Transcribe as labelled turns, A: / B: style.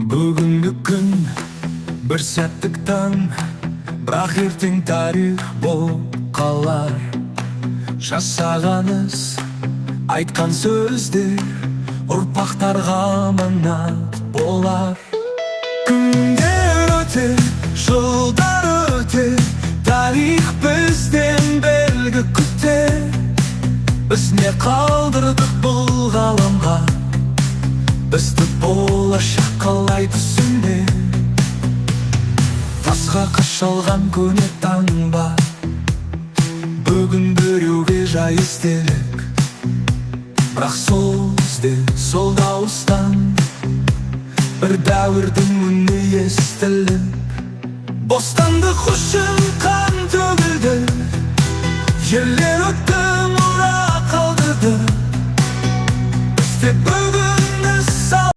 A: Бүгінгі күн бір сәттік таң, бірақ ертең тарих болып қалар. Жасаған іс, айтқан сөздер ұрпақтарға аманат болар. Күндер өтер, жылдар өтер, тарих бізден белгі күтер. Біз не қалдырдық бұл ғаламға? Бізді болашақ қалай түсінер? Тасқа қашалған көне таңба бүгін біреуге жай естелік, бірақ сол ізде, сол дауыстан бір дәуірдің үні естіліп. Бостандық үшін қан төгілді. Ерлер